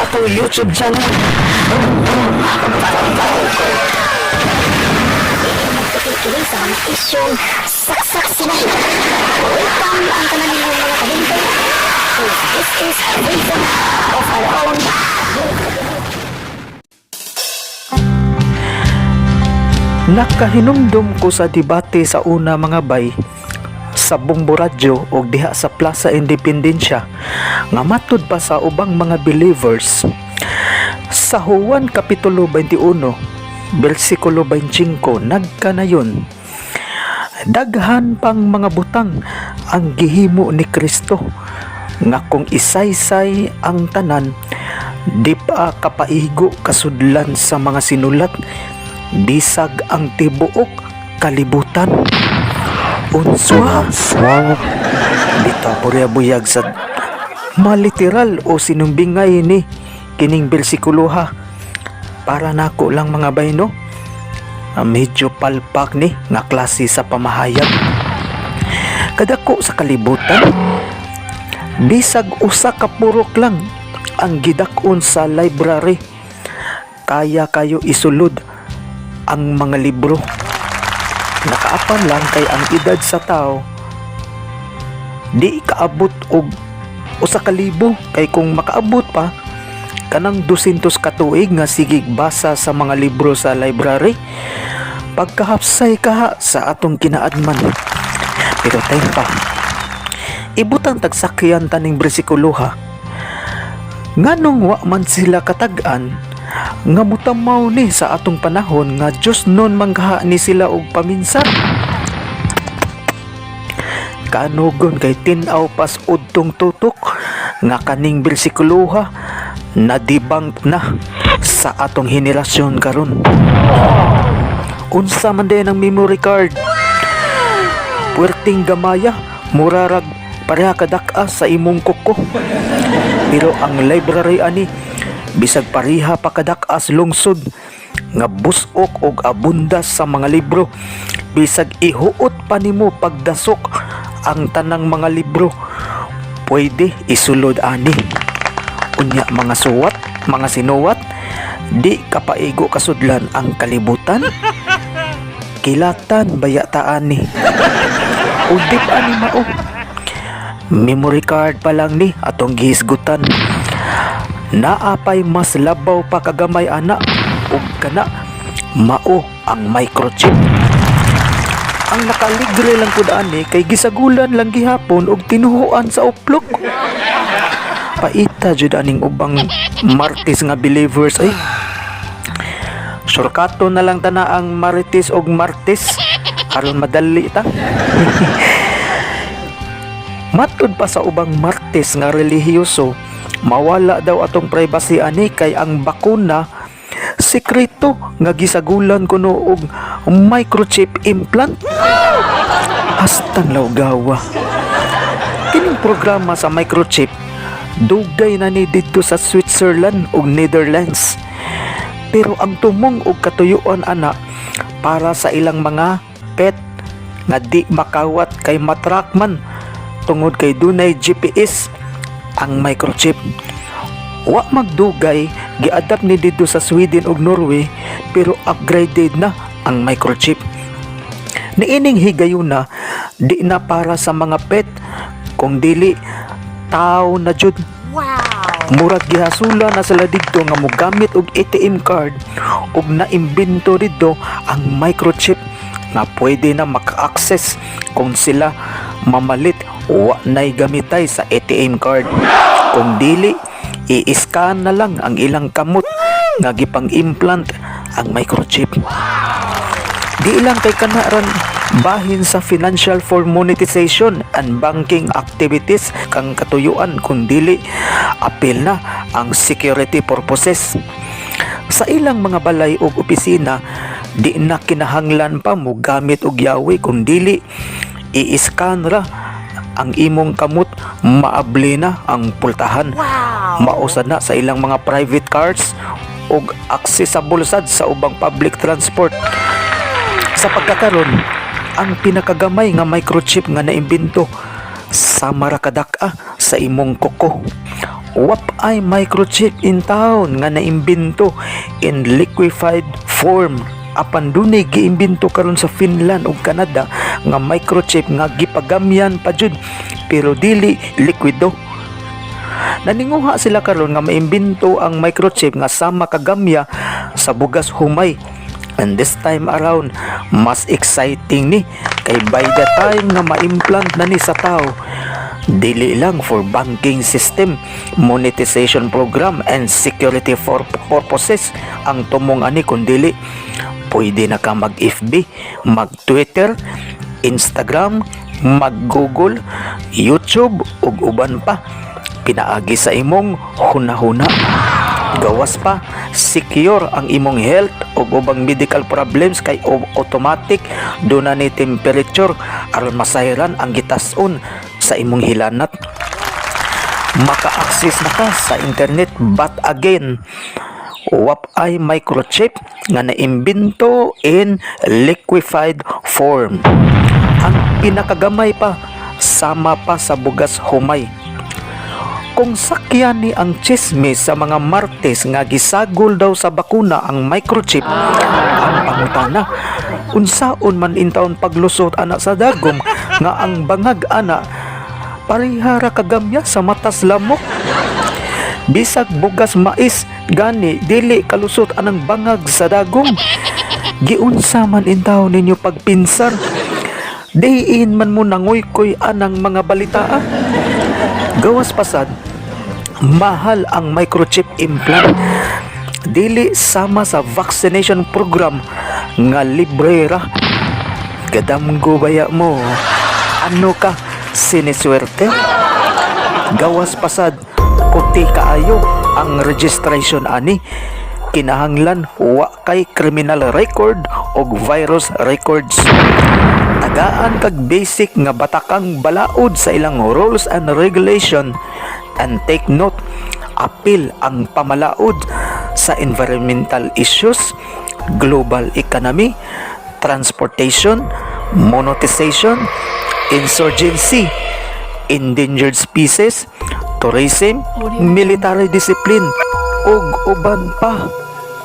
atong YouTube channel. Nagkikili sa mga isyong saksak sila. Welcome ang tanan ninyong mga kabinte. This is a rhythm of our own. Nakahinumdum ko sa debate sa una, mga bay, sa Bombo Radyo og diha sa Plaza Independencia, nga matud pa sa ubang mga believers sa Juan Kapitulo 21 bersikulo 25, nagkanayon, daghan pang mga butang ang gihimo ni Kristo nga kung isaysay ang tanan, di pa kapaigo kasudlan sa mga sinulat, bisag ang tibuok kalibutan. Unswa bitaw, purya buyag sa maliteral o sinumbingay ni kining bersikulo ha. Para nako lang, mga bayno. Ah, medyo palpak ni nga klase sa pamahayag. Kadako sa kalibutan, bisag usa ka purok lang ang gidak-on sa library, kaya kayo isulod ang mga libro. Nakaapan lang kay ang edad sa tao di kaabot og 1,000, kay kung makaabot pa kanang 200 ka tuig nga sigig basa sa mga libro sa library, pagkahapsay kaha sa atong kinaadman. Pero time pa, ibutang tagsakyan taning bersikulo ha. Nganong wa man sila katag-an nga mutamaw ni sa atong panahon nga Diyos nun manggaha ni sila og paminsan? Kanugon kay tin-aw pas udtong tutok nga kaning bersikuloha na debunk na sa atong henerasyon karon. Unsa man din ang memory card? Puwerteng gamaya, murarag pareha kadak-a sa imong kuko. Pero ang library ani, bisag pareha pa kadak-as lungsod nga busok og abundas sa mga libro, bisag ihuot pa nimo pagdasok ang tanang mga libro, pwede isulod ani. Unya mga suwat, mga sinuwat, di kapaigo kasudlan ang kalibutan. Kilatan baya ta ani? Udip ani mao. Memory card pa lang ni atong gihisgutan. Naapay mas labaw pa kagamay ana, ug kana mao ang microchip. Ang nakaligre lang pud ani kay gisagulan lang gihapon og tinuhuan sa uplok. Paita jud aning ubang Martes nga believers ay. Surkato na lang tana ang Marites og Martes aron madali ta. Matud pa sa ubang Martes nga relihiyoso, mawala daw atong privacy ani kay ang bakuna sekreto nga gisagulan kuno og microchip implant. Hastang lawgawa. Kining programa sa microchip dugay na ni didto sa Switzerland ug Netherlands. Pero ang tumong og katuyuan ana para sa ilang mga pet nga di makawat kay matrack man tungod kay dunay GPS ang microchip. Wa magdugay, giadapt ni didto sa Sweden ug Norway, pero upgraded na ang microchip. Niining higayuna, di na para sa mga pet kung dili tao na jud. Murag gihasula na sila didto nga mogamit og ATM card ug naimbento didto ang microchip nga pwede na maka-access kung sila mamalit, wa nay gamitay sa ATM card. Kung dili, i-scan na lang ang ilang kamot nga gipang-implant ang microchip. Di lang kay kanaran bahin sa financial for monetization and banking activities kang katuyuan, kundili apil na ang security purposes. Sa ilang mga balay ug opisina, di na kinahanglan pa mo gamit og yawi, kundili i-scan ra ang imong kamot, maabli na ang pultahan. Mausa na sa ilang mga private cars ug accessible sad sa ubang public transport. Sa pagkakaron, ang pinakagamay nga microchip nga naimbento sama ra kadak-a sa imong kuko. Wa pay microchip in town nga naimbento in liquefied form, apan dunay giimbento karon sa Finland ug Canada nga microchip nga gipagamyan pa jud pero dili likwido. Naninguha sila karon nga maimbento ang microchip nga sama kagamya sa bugas humay. And this time around, mas exciting ni kay by the time nga ma-implant na ni sa tao, dili lang for banking system, monetization program and security for purposes ang tumong ani, kundili pwede na ka mag-FB, mag-Twitter, Instagram, mag-Google, YouTube ug uban pa pinaagi sa imong hunahuna. Gawas pa, secure ang imong health ug ubang medical problems kay automatic duna ni temperature aron masayran ang gitas-on sa imong hilanat. Maka-access na ka sa internet, but again, wa pay microchip nga naimbento in liquefied form. Ang pinakagamay pa, sama pa sa bugas humay. Kung sakyan ni ang chismis sa mga Martes nga gisagol daw sa bakuna ang microchip, ang pangutana, unsaon man intawon paglusot ana sa dagom nga ang bangag ana parehara kagamya sa matas lamok? Bisag bugas mais gani, dili kalusot anang bangag sa dagom. Giunsa man intaw ninyo pagpinsar? Diin man mo nanguykoy anang mga balitaa? Gawas pasad, mahal ang microchip implant. Dili sama sa vaccination program nga libre ra. Gadamgo baya mo? Ano ka, siniswerte? Gawas pasad, puti kaayo ang registration ani. Kinahanglan wa kay criminal record og virus records. Tagaan kag basic nga batakang balaod sa ilang rules and regulation, and take note, apil ang pamalaod sa environmental issues, global economy, transportation, monetization, insurgency, endangered species, tourism, military discipline, ug uban pa.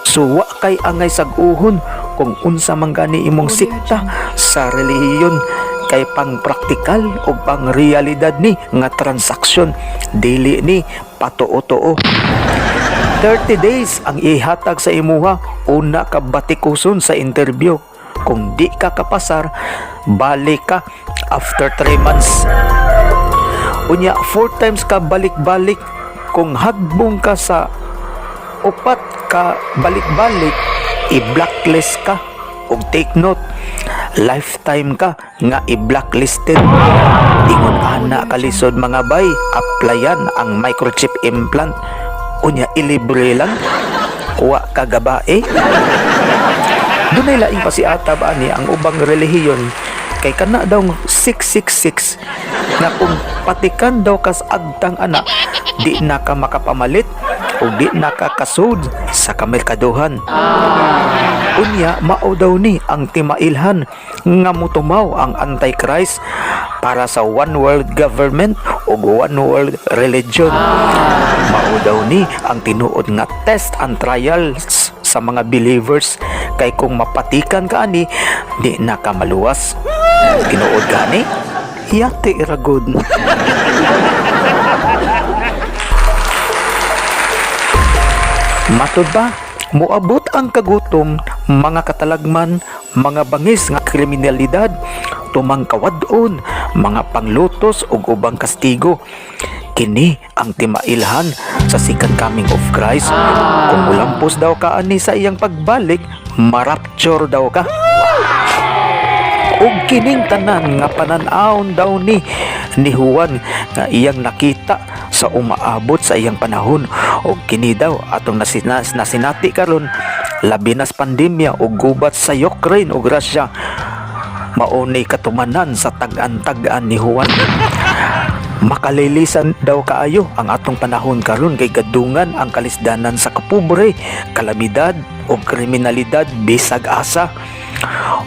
So wa kay angay sag-uhon kung unsa man gani imong sikta sa relihiyon kay pang praktikal o pang realidad ni nga transaksyon, dili ni patuo-tuo. 30 days ang ihatag sa imuha una ka batikuson sa interview. Kung di ka kapasar, balik ka after 3 months. Unya, 4 times ka balik-balik. Kung hagbong ka sa upat ka balik-balik, i-blacklist ka. Ug take note, lifetime ka nga i-blacklisted. Ingon ana kalisod, mga bay, applyan ang microchip implant. Unya ilibre lang, wa ka gabae. Dunay laing pasiatab ani ang ubang relihiyon kay kana daw 666 nga kung patikan daw kas agtang ana, di na ka makapamalit o di na ka kasud sa kamerkaduhan. Unya mao daw ni ang timailhan nga mutumaw ang Antichrist para sa one world government ug one world religion. Mao daw ni ang tinuod nga test and trials sa mga believers kay kung mapatikan ka ani, di na ka maluwas. Tinuod gani? Yati ra gud. Matud ba, moabot ang kagutom, mga katalagman, mga bangis nga kriminalidad, tumang kawad-on, mga panglutos ug ubang kastigo. Kini ang timailhan sa second coming of Christ. Kung mulampos daw ka ani sa iyang pagbalik, marapture daw ka. Ug kining tanan nga panan-awon daw ni Juan nga iyang nakita sa umaabot sa iyang panahon, ug kini daw atong nasinati karon, labi nas pandemya ug gubat sa Ukraine ug Russia, mao ni katumanan sa tag-an-tag-an ni Juan. Makalilisan daw kaayo ang atong panahon karon kay gadungan ang kalisdanan sa kapobre, kalamidad ug kriminalidad bisag asa.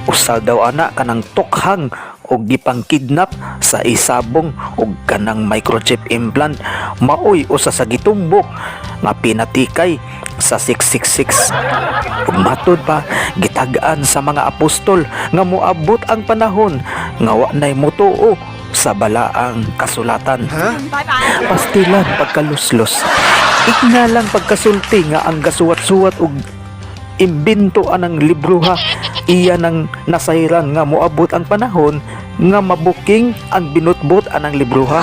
Usa daw ana kanang tokhang Og gipang-kidnap sa isabong og kanang microchip implant maoy usa sa gitumbok nga pinatikay sa 666. Ug matud pa, gitag-an sa mga apostol nga moabot ang panahon nga wa nay motuo sa balaang kasulatan. Pastilan pagkaluslos. Igna lang pagkasulti nga ang gasuwat-suwat og imbento anang libroha iya nang nasayran nga moabot ang panahon nga mabuking ang binutbot anang libroha.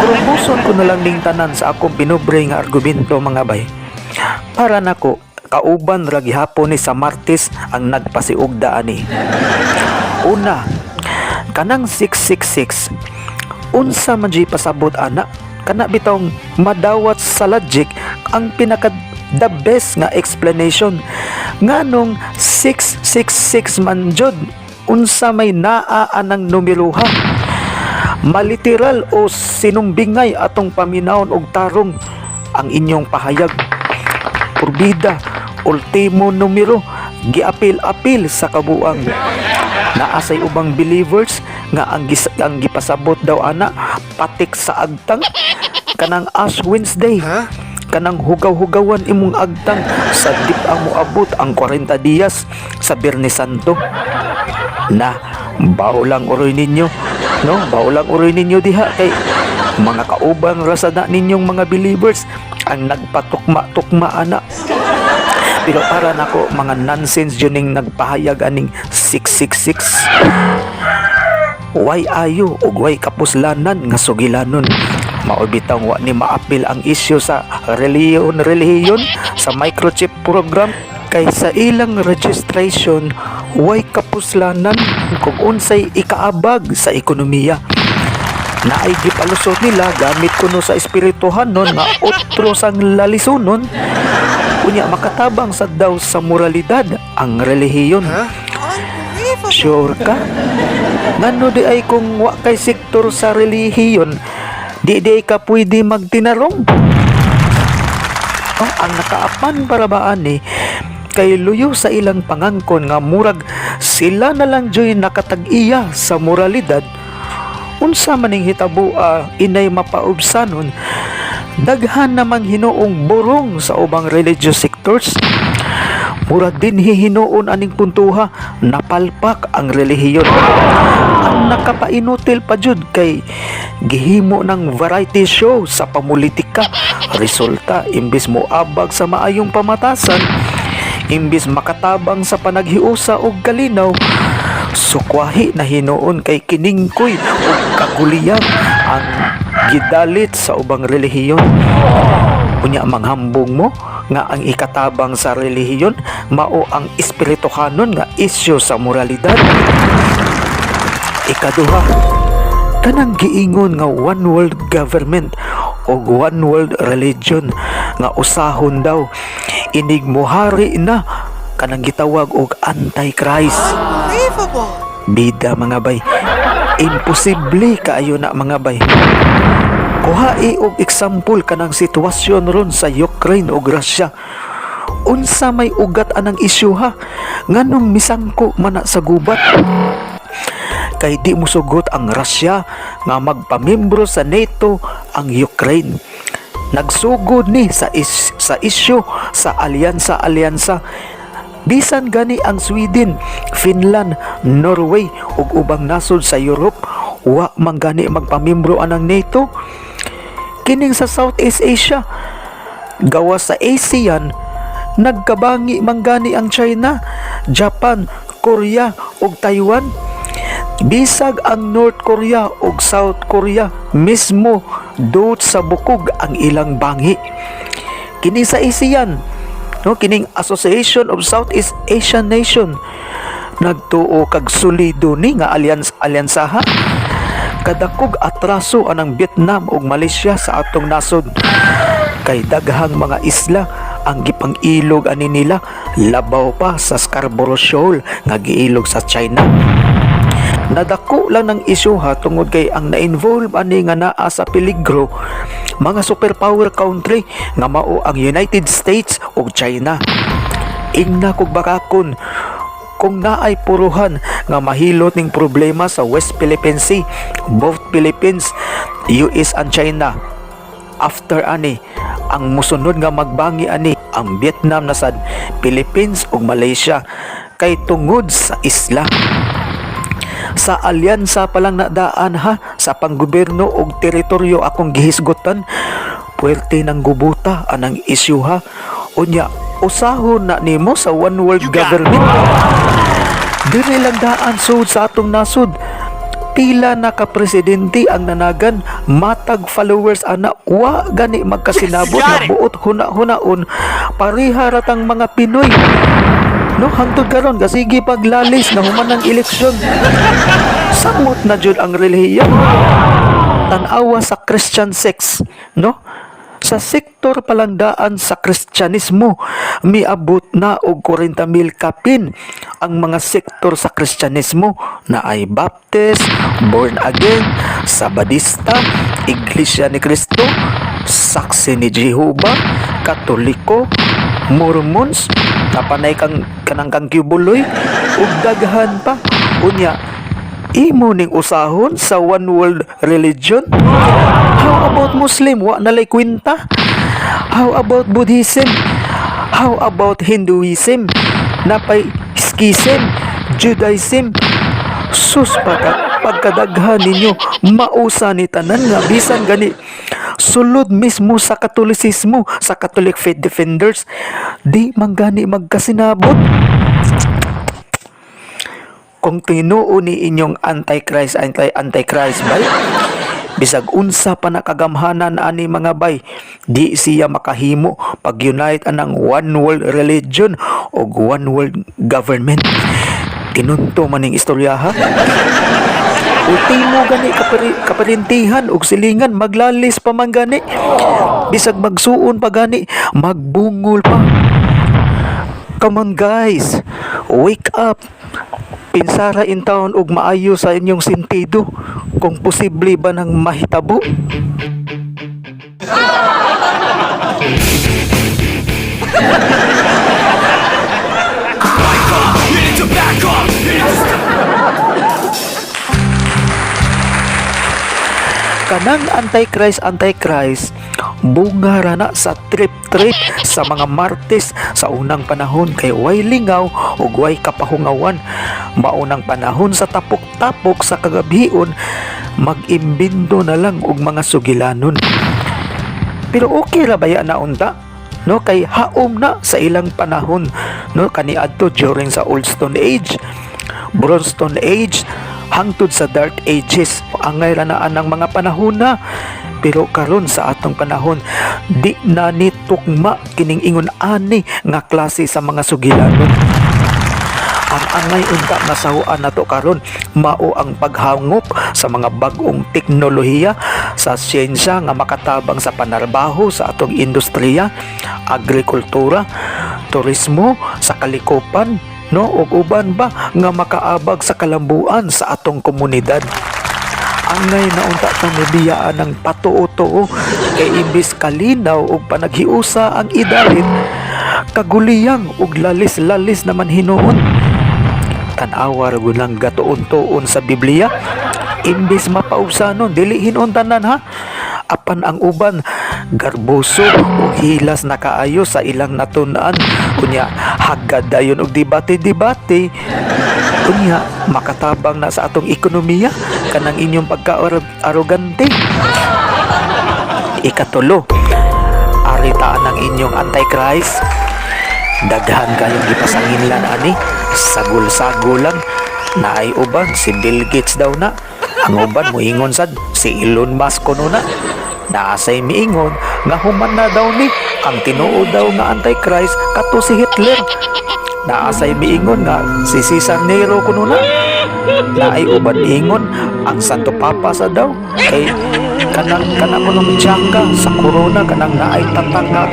Kurumbuson ko na lang ning tanan sa akong pinubre nga argumento, mga bay. Para nako, kauban ra gihapon ni sa Martes ang nagpasiugda ani. Una, kanang 666, unsa man jud pasabot ana? Kana bitawng madawat sa logic ang pinaka the best nga explanation. Nganong 666 man jud? Unsa may naa anang numeroha? Maliteral o sinumbingay atong paminawon og tarong ang inyong pahayag? Purbida, ultimo numero, giapil-apil sa kabuang. Naa say ubang believers nga ang gipasabot daw ana patik sa agtang, kanang Ash Wednesday. Kanang hugaw-hugawan imong agtang sa dip ang moabot ang 40 dias sa Biyernes Santo. Na, bao lang uroy ninyo. No, bao lang uroy ninyo diha kay mga kauban ra sa na ninyong mga believers ang nagpatukma-tukma ana. Pero para nako, mga nonsense yun ning nagpahayag aning 666. Way ayo ug way kapuslanan nga sugilanon. Mao bitaw wa ni maapil ang isyu sa relihiyon relihiyon sa microchip program kay sa ilang registration way kapuslanan kung unsay ikaabag sa ekonomiya. Naay gipalusot nila gamit kuno sa espirituhanon nga otro sang lalisunon. Unya makatabang sa daw sa moralidad ang relihiyon. Sure ka? Ngano di ay kung wa kay sektor sa relihiyon, di di ka pwede magtinarong? Oh, ang nakaapan para ba ani kay luyo sa ilang pangangkon nga murag sila na lang joy nakatag-iya sa moralidad. Unsa maning hitabo inay mapaubsanon? Daghan namang hinuong burong sa ubang religious sectors. Murag din hihinuon aning puntuha, napalpak ang relihiyon. Ang nakapainutil pa jud kay gihimo ng variety show sa pamulitika. Resulta, imbis mo abag sa maayong pamatasan, imbis makatabang sa panaghiusa og kalinaw, sukwahi na hinuon kay kiningkoy ug kaguliyang ang gidalit sa ubang relihiyon. Unya manghambong mo nga ang ikatabang sa relihiyon mao ang espirituhanon nga isyu sa moralidad. Ikaduha, kanang giingon nga one world government o one world religion nga usahon daw inig muhari na kanang gitawag og Antichrist. Bida, mga bay, imposible kaayo na, mga bay. Kuhai og example kanang sitwasyon ron sa Ukraine ug Russia. Unsa may ugat anang isyu ha? Nganong misangko man na sa gubat? Kay di musugot ang Russia nga magpamembro sa NATO ang Ukraine. Nagsugod ni sa isyu sa alyansa-alyansa. Bisan gani ang Sweden, Finland, Norway ug ubang nasod sa Europe wa man gani magpamembro anang NATO. Kining sa Southeast Asia, gawas sa ASEAN, nagkabangi man gani ang China, Japan, Korea ug Taiwan. Bisag ang North Korea ug South Korea mismo, duot sa bukog ang ilang banghi. Kini sa ASEAN, no, kining Association of Southeast Asian Nation, nagtuo kag solido ni nga alliance alyansaha. Kadakog atraso anang Vietnam ug Malaysia sa atong nasod kay daghang mga isla ang gipang-ilog ani nila, labaw pa sa Scarborough Shoal nga giilog sa China. Nadako lang ng isyuha tungod kay ang na-involve ani nga naa sa peligro mga superpower country nga mao ang United States ug China. Ingna kog bakakon Kung naay puruhan nga mahilot ning problema sa West Philippine Sea, both Philippines, US and China, after ani ang musunod nga magbangi ani ang Vietnam na sad, Philippines ug Malaysia, kay tungod sa isla. Sa alyansa pa lang nadaan ha, sa panggobyerno og teritoryo akong gihisgutan. Puwerte ng gubuta anang isyu ha. Unya usahon na nimo sa one world government? Diri lang daan sud sa atong nasod, pila na ka presidente ang nanagan, matag followers ana wa gani magkasinabot na buot huna-hunaon pareha ratang mga Pinoy, no? Hangtod karon gasige paglalis na human ang eleksyon. Samot na jud ang relihiyon. Tan-awa sa Christian sects, no? Sa sektor palangdaan sa Kristyanismo, miabot na og 40,000 kapin ang mga sektor sa Kristyanismo na ay Baptist, Born Again, Sabadista, Iglesia ni Cristo, Saksi ni Jehova, Katoliko, Mormons, napanay kang kanang kang Quiboloy, ug daghan pa. Unya, imo ning usahon sa one world religion? How about Muslim? Wa na lay kwenta. How about Buddhism? How about Hinduism? Napay Sikhism, Judaism. Sus, pagkadaghan ninyo, mausa ni tanan nga bisan gani sulod mismo sa Katolisismo, sa Catholic Faith Defenders, di man gani magkasinabot. Kung tinuo ni inyong antichrist, anti antichrist bay, bisag unsa pa nakagamhanan ani mga bay, di siya makahimo pag-unite anang one world religion o one world government. Tinunto man ning istorya ha. Ultimo gani kaparintihan og silingan, maglalis pa man gani. Bisag magsuon pa gani, magbungol pa. Come on guys, wake up. Pinsara in town og maayo sa inyong sentido kung posible ba nang mahitabo. You need to back off. You need to stop. Kanang antichrist, antichrist, bunga ra na sa trip-trip sa mga Martes sa unang panahon kay way lingaw ug way kapahungawan. Maunang panahon sa tapok-tapok sa kagabhion, mag-imbento na lang og mga sugilanon. Pero okay ra baya na unta, no? Kay haom na sa ilang panahon, no? Kaniadto during sa Old Stone Age, Bronze Stone Age, hangtod sa Dark Ages, angay ra na anang mga panahon na. Pero karon sa atong panahon, di na ni tukma kining ingon ani nga klase sa mga sugilanon. Ang angay unta nga sahuan nato karon mao ang paghangop sa mga bag-ong teknolohiya sa siyensya nga makatabang sa panarbaho sa atong industriya, agrikultura, turismo, sa kalikupan, no, ug uban ba nga makaabag sa kalambuan sa atong komunidad. Angay na unta ta mobiyaan ng patuo-tuo kay imbis kalinaw ug panaghiusa ang idalit, kaguliyang ug lalis-lalis naman hinuon. Tan-awa ra gud lang gatuon-tuon sa Biblia, imbis mapaubsanon, dili hinuon tanan ha, apan ang uban garboso ug hilas na kaayo sa ilang natun-an. Unya hagad dayon og debate-debate. Unya makatabang na sa atong ekonomiya kanang inyong pagka-arogante? Ikatulo, aritaan ang inyong antichrist. Daghan kayong gipasanginlan ani, sagol-sagol lang. Naay uban si Bill Gates daw na. Ang uban moingon sad si Elon Musk kuno na. Naasay miingon nga human na daw ni ang tinuod daw nga antichrist kato si Hitler. Naasay miingon nga si Cesar Nero kuno na. Naay uban miingon ang Santo Papa sa daw kay kanang kanang kunong tsaka sa corona, kanang naay tatak nga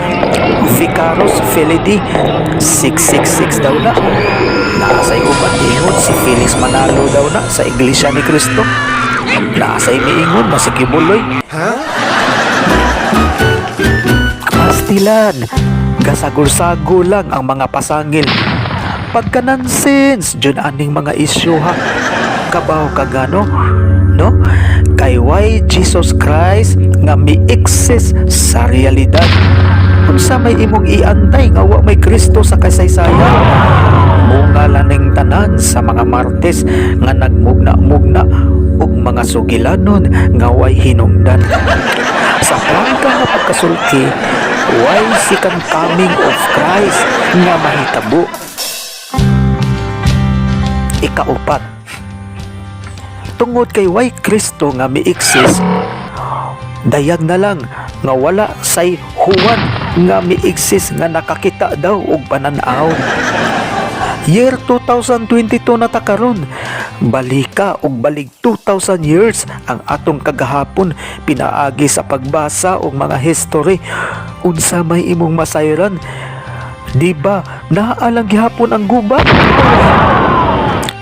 Vicarus Felidi 666 daw na. Naasay uban miingon si Felix Manalo daw na sa Iglesia ni Cristo. Naasay miingon na si Quiboloy. Pastilan, gasagol-sagol lang ang mga pasangil. Pagka-nonsense jud aning mga isyu ha. Kabaw ka gano, no? Kay why Jesus Christ nga mi-exist sa realidad? Unsa may imong iantay nga wa may Kristo sa kasaysayan? Munga laning tanan sa mga Martes nga nagmugna-mugna ug mga sugilanon nga way hinungdan. Sa prangka nga pagkasulti, way second coming of Christ nga mahitabo. Ikaupat, tungod kay way Kristo nga mi-exist, dayag na lang nga wala say Juan nga mi-exist nga nakakita daw og panan-aw. Year 2022 na ta karon. Balika og balig 2000 years ang atong kagahapon pinaagi sa pagbasa og mga history. Unsa may imong masayran? Di ba naa lang gihapon ang gubat?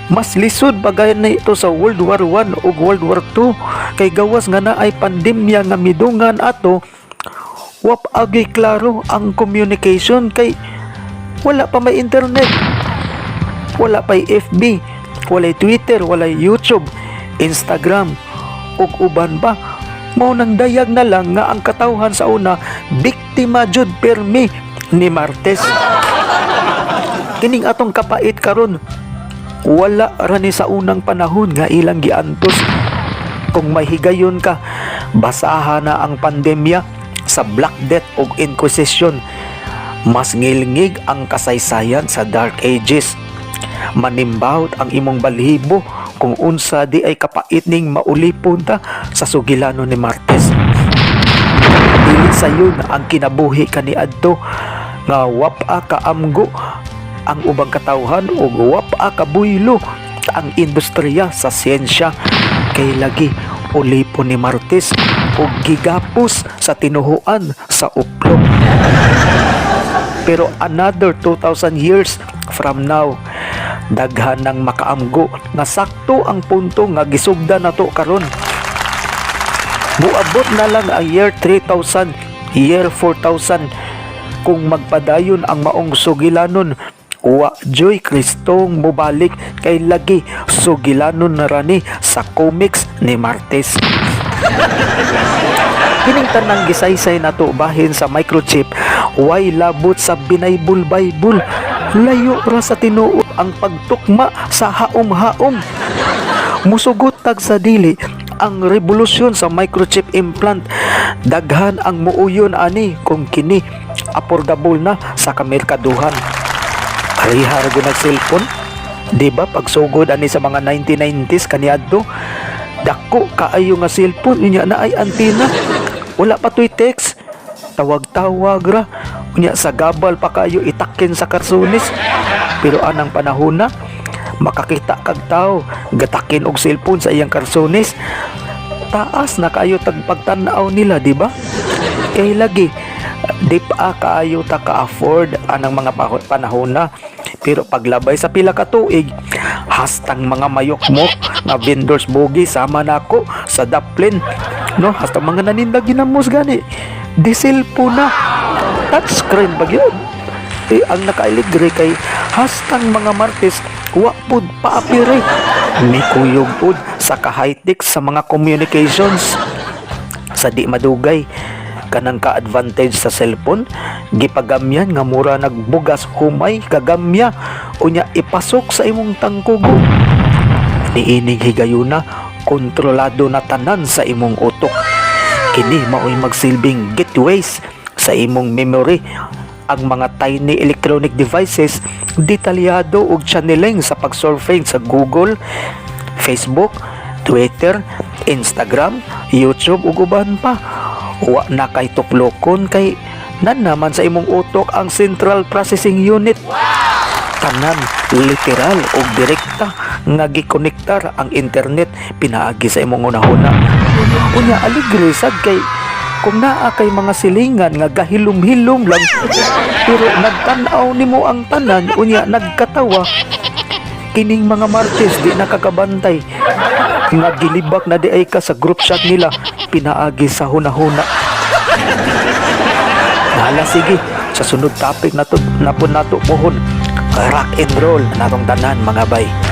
Mas lisod bagay na ito sa World War I ug World War II kay gawas nga naay pandemya nga midungan ato, wa pa gyud klaro ang communication kay wala pa may internet, wala pa'y FB, walay Twitter, walay YouTube, Instagram, ug uban pa. Mao nang dayag na lang nga ang katawhan sa una biktima jud permi ni Martes. Kining atong kapait karon, wala ra ni sa unang panahon nga ilang giantos. Kung may higayon ka, basaha na ang pandemya sa Black Death ug Inquisition. Mas ngilngig ang kasaysayan sa Dark Ages. Manimbawot ang imong balhibo kung unsa di ay kapait ning maulipon ta sa sugilano ni Martes. Dili sayon ang kinabuhi kaniadto nga wapa kaamgo ang ubang katawhan ug wapa kabuylo ang industriya sa siyensya kay lagi ulipon ni Martes ug gigapos sa tinuhuan sa uplok. Pero another 2,000 years from now, daghan ng makaamgo nga sakto ang punto nga gisugda nato karon. Muabot na lang ang year 3000, year 4000 kung magpadayon ang maong sugilanon. Wa juy Kristong mobalik kay lagi sugilanon na rani sa comics ni Martes. Kining tanang gisaysay nato bahin sa microchip, way labot sa binaybul Bible. Layo ra sa tinuod ang pagtukma sa haom-haom. Musugot tag sa dili ang revolusyon sa microchip implant. Daghan ang muuyon ani kung kini affordable na sa kamerkaduhan. Pareha ra gud nag cellphone. Di ba pagsugod ani sa mga 1990s kaniadto, dako kaayo nga cellphone, unya na ay antenna. Wala pa to'y text. Tawag-tawag ra. Unya sa gabal pa kayo itakin sa karsunis. Pero anang panahon na makakita kag tao gatakin og cellphone sa iyang karsunis, taas na kaayo tag pagtan-aw nila, di ba? Kay lagi di pa kaayo ta ka-afford anang mga panahon na. Pero paglabay sa pila ka tuig, hastang mga mayokmok nga vendors bugi sama nako sa Daplin, no, hastang mga naninda ginamos gani di cellphone na touchscreen ba gyud. Eh, ang nakaaligre kay hastang mga Martes wa pud paapire mikuyog pud sa ka-high-tech sa mga communications. Sa di madugay, kanang ka-advantage sa cellphone gipagamyan nga mura nagbugas humay kagamya, unya ipasok sa imong tangkugo. Niining higayuna, kontrolado na tanan sa imong utok. Kini maoy magsilbing gateways sa imong memory. Ang mga tiny electronic devices detalyado og channeling sa pagsurfing sa Google, Facebook, Twitter, Instagram, YouTube ug uban pa. Wa na kay tuklokon kay nan naman sa imong utok ang central processing unit. Tanan literal og direkta nga gikonektar ang internet pinaagi sa imong hunahuna. Unya aligre sad kay kung naa kay mga silingan nga gahilom-hilom lang pero nagtan-aw nimo ang tanan, unya nagkatawa. Kining mga Martes di nakakabantay nga gilibak na di ay ka sa group chat nila pinaagi sa hunahuna. Hala, sige, sa sunod topic nato napon nato pohon. Rock and roll natong tanan, mga bay.